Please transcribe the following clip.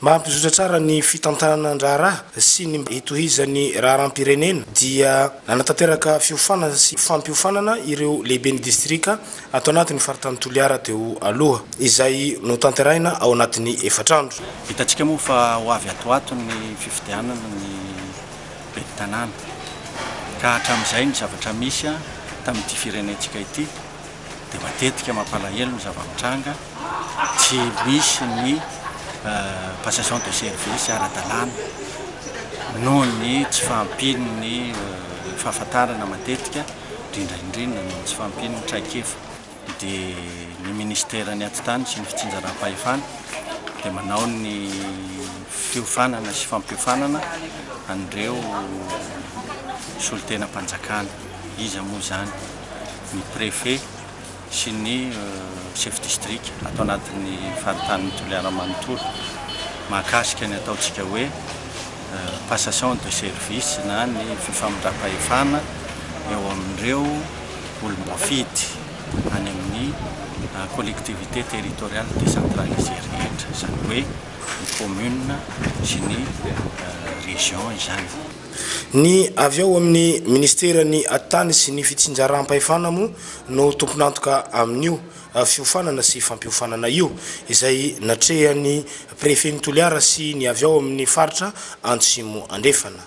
Mba hampizotra tsara ny fitantanan-draharaha sy ny hitohizan'ny raharaham-pirenena dia nanatanteraka fiofanana sy fampiofanana ireo lehiben'ny distrika ato anatin'ny faritany Toliara teo aloha, izay notanterahina ao anatin'ny efatra andro. Hitantsika moa fa ho avy ato ho ato ny fifidianana ny ben'ny tanàna, ka hatramin'izay ny zavatra misy tamin'ity firenentsika ity dia matetika mampalahelo ny zava-mitranga, tsy misy ny passation de service ara-dalàna noho ny tsy fahampian'ny fahafantarana matetika, indrindra indrindra noho ny tsy fahampian'ny traikefa. Dia ny minisiteran'ny Atitany sy ny fitsinjaram-pahefana dia manao ny fiofanana sy fampiofanana an'ireo solontenam-panjakana. Iza moa izany? Ny préfet sy ny chef district ato anatin'ny faritanin'i Toliara manontolo mahakasika ny ataontsika hoe passation de service na ny fifamindram-pahefana eo amin'ireo olom-boafidy any amin'ny collectivité territoriale décentralisée rehetra, izany hoe ny commune sy ny région izany. Ny avy ao amin'ny minisiteran'ny Atitany sy ny fitsinjaram-pahefana moa no tompon'antoka amin'io fiofanana sy fampiofanana io, izay natrehan'ny prefen'i Toliara sy ny avy ao amin'ny faritra Antsimo Andrefana.